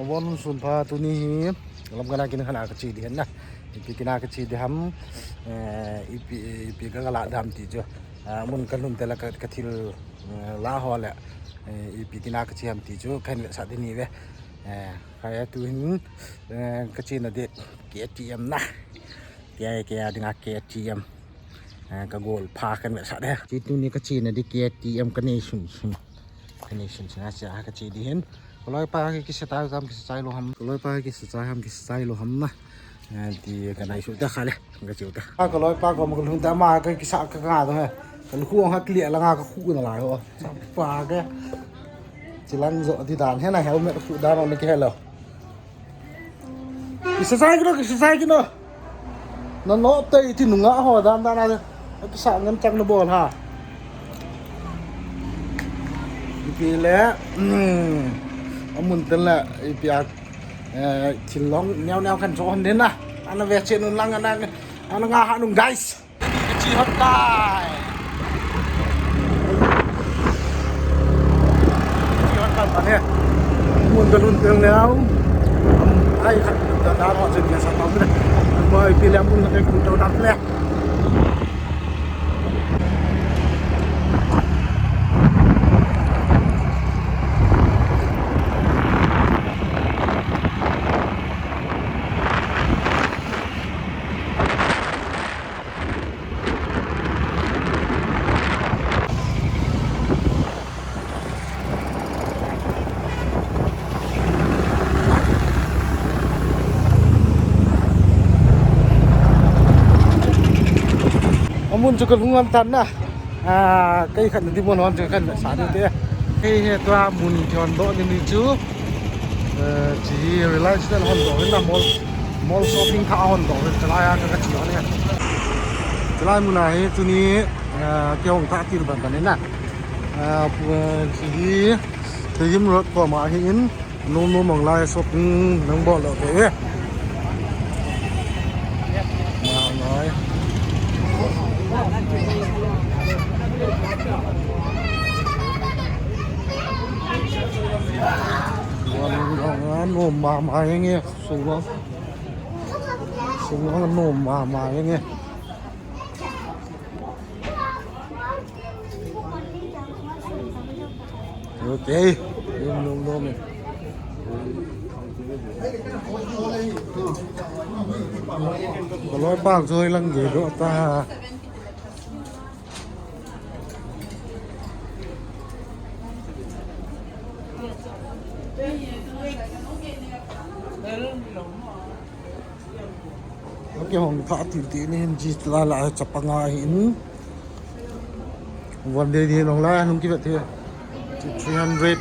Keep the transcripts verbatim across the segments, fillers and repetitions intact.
Bon sun pha tuni hi, lam kana kin khana ka chi di hen na. Ipi kina ka chi di ham, eh, ipi, ipi ka la dam ti chu. Ah, mun ka lhun te la ka, ka thil, eh, la ho le, eh, ipi kina ka chi ham ti chu, kan ve sa di ni ve. Eh, kaya tu hin, eh, ka chi na di, K T M na. Kaya, kaya dinga K T M. Eh, ka gol pha kan ve sa de. Chi tuni ka chi na di K T M ka nei sun sun. Ka nei sun sun a sia ka chi di hin. Ka loi pa ki kisa tai ham kisa tai lo ham. Ka loi pa ki kisa tai ham kisa tai lo ham na. Eh, ti ka nai su ta kha le. Ka chi ta. Ka loi pa ko ma ka lhun ta ma ka kisa ka nga do he. Ka lu khu ha kli la nga ka khu na lai ho. Pa ka. Chi lang zo di dan he na helmet khu dan ni ke hello. Exercise kino, exercise kino. Na no te iti nunga ho dan dan a. Ati sa ngam chang na bol ha. Ipi le, hmm, amun ten le, ipi a, eh, thil long neo neo kan cho hon den na. Ana ve che nun lang ana, ana nga ha nun guys. Ka chi hot tai. Chi hot tai pa ne. Mun ka lhun teng leh. Ai khat da da ro chen ne sa tau ne. Mo ipi le mun ka kun tau da le. Amun chu ka lhung ngam tan na. Ah, kei khat na di mun hon chu kan sa di te. Kei hi tua mun ki hon doh ni ni chu. Eh, chi Reliance ten hon doh na mall, mall shopping kha hon doh. Chalai a ka chi hon ne. Chalai mun a hi tuni, eh, ki hong tha til ban ban na. Ah, pu-, eh, chi Tedim Road ko ma hi in. Nom nom ang lai shopping nang bol lo te. Ma nai. Wan ang nom ma ma nge sung. Sung nom ma ma nge. Okay. Lum, lum, lum. Ka loi bak joi lang ge do ta. Ki hong tha til til ni hin ji la la chapang a hin. Von dei dei nong la nung ki vet the. Three hundred.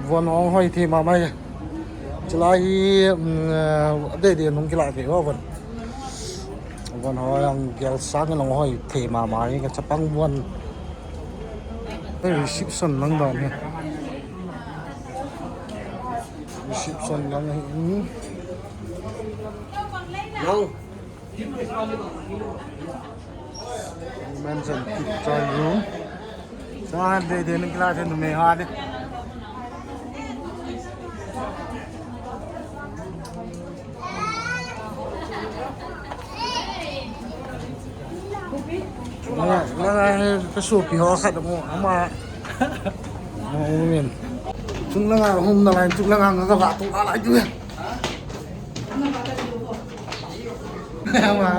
Von hong hoi the ma mai. Chulai hi, um, dei dei nung ki la the von. Von hoi ang gel sang nong hoi the ma mai ka chapang von. Reception nang da ni. Reception lang hi. Hello. Men's and kids children room. Sa han de de nang kila de nu me ha de. Nanga, nanga, ka sopi ho khat mo, ama. Mo, min. Chung nanga, hum na lai, chung nanga, nga ka ba, tung ala, ju. Ama.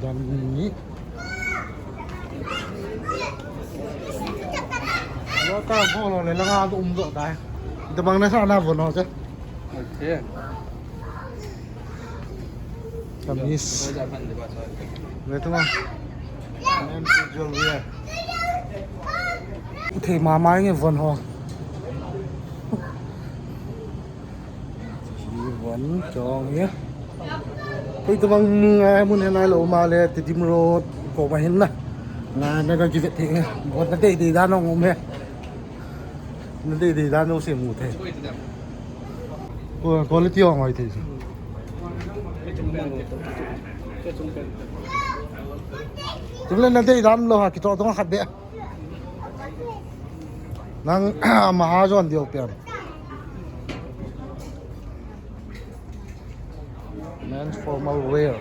Dan ni. Lo ta bol lo le la nga tu um do dai. Ita bang na sa na bon ho che. Okay. Kamis. Ve tu ma. Men tu jol ve. Thei ma ma nge von ho. Hi von chong hi. Koi tabang, eh, mun hi nai lo ma le Tedim Road ko ma hin na. Na, na ka kivet thei. Von na dei dei dan ong um he. Na dei dei dan ong se mu thei. Ko, quality ong hoi thei. Chule nadei dan lou ham, kitoh tong khat beh. Nang maha jon diu pen. Men's formal wear.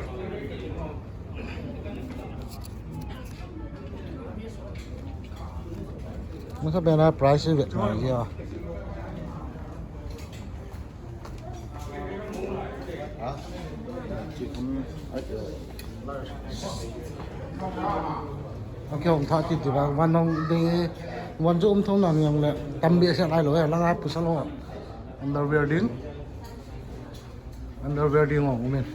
Masa bena price vet ma ya. Okay, hung tha ti ti ba, van hung de, van chu um thong nang jong le, tam behseh lai lou, eh, langa pusa lou. Underwear ding. Underwear ding hung um in.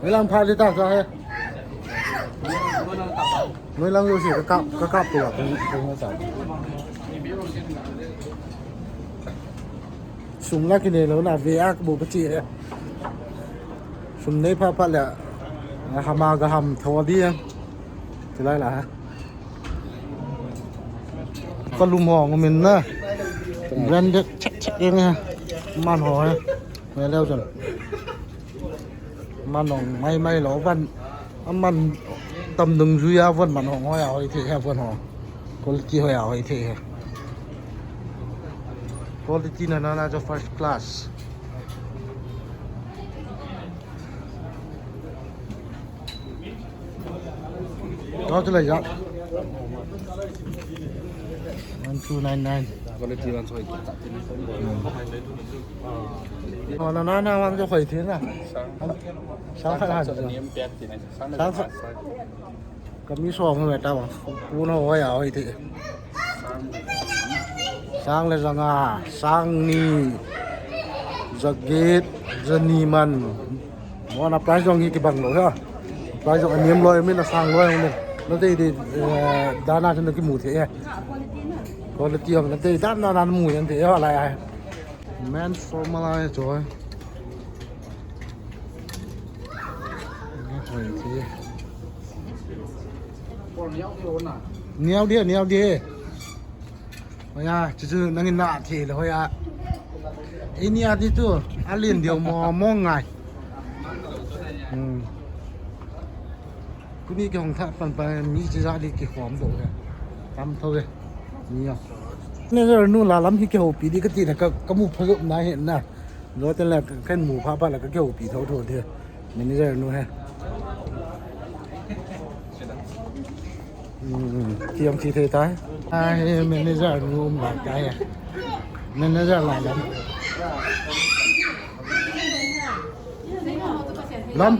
Noilang pha di ta sa he. Noilang yo si ka kap, ka kap tu la, ka, ka, ka. Sum la kine lou na ve a bu ka chi he. Sum nei pha pha le. Hama ga ham tho di. Ti lai la ha. Kalum ho ngum in na. Branded chet chet jeng he. Man ho he. Me leu chun. Man hong mai mai lou van. Aman tam dungjui a von man hong hoi a hoi thei he von ho. Quality hoi a hoi thei he. Quality na na na chu first class. Đó, tôi lấy giá. One two nine nine. Quality one twenty. Ờ, nó, nó, nó ăn cho khỏi thế nào? Sáng phải làm gì? Sáng phải. Kami song le ta bang. Pu na hoi a hoi thei. Sang le janga, sang ni, jaget, jani man. Mo na price jong hi kibang lou ha. Price jong anem loi min asang loi min. Na dei dei, eh, dan a chun kimu thei e. Quality jong na dei dan dan a mu jeng thei e lai ai. Men's formal a choi. Hoi thei. Niau dia, niau dia. Hoiya, chuchu nangin na thei le hoiya. Ini ati tu, alin dia mo, mo ngai. Hmm. Tuni kihong thah pan pan mi chi ja li kihom do he. Tam tho he. Ni ya. Manager nu la lam hi kihoupi di kati na ka, kamu pha jop na he na. Lo te la ka mu pha pha la ka kihoupi tho tho de. Manager nu he. Hmm, kiam ti thei tai. Ai, manager nu um la tai. Manager la lam. Lam.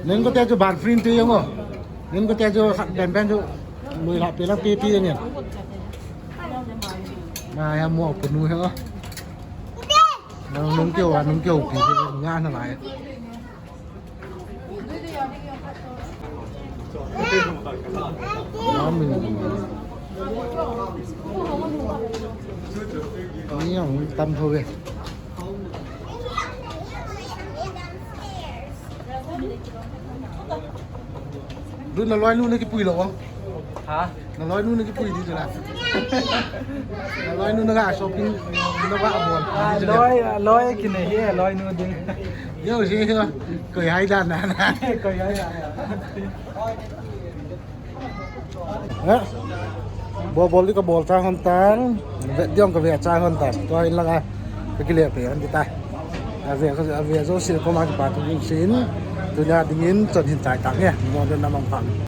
Nen ko te chu ban free te yang o. Nen ko te chu khat ben ben chu. Lui la pe la pe pe yang. Na ya mo ko nu he o. Nang nung keu a nung keu pi te nga na lai. Ni ang tam tho ve. Dun na loi nu na kipui lou. Ha? Na loi nu na kipui di tu na. Na loi nu na ga shopping na ga abon. Ah, loi, loi kine hi, loi nu ding. Yo, si, si. Koi hai dan na na. Koi hai dan. Eh? Bol, bol di ka bol cha hon tan. Vet diong ka vet cha hon tan. Tua in langa ka kile pe hon di ta. Ave, ave jo si ko ma ki pa tu sin. Tunia dingin chon hin chai tang he. Mo den na mang pang.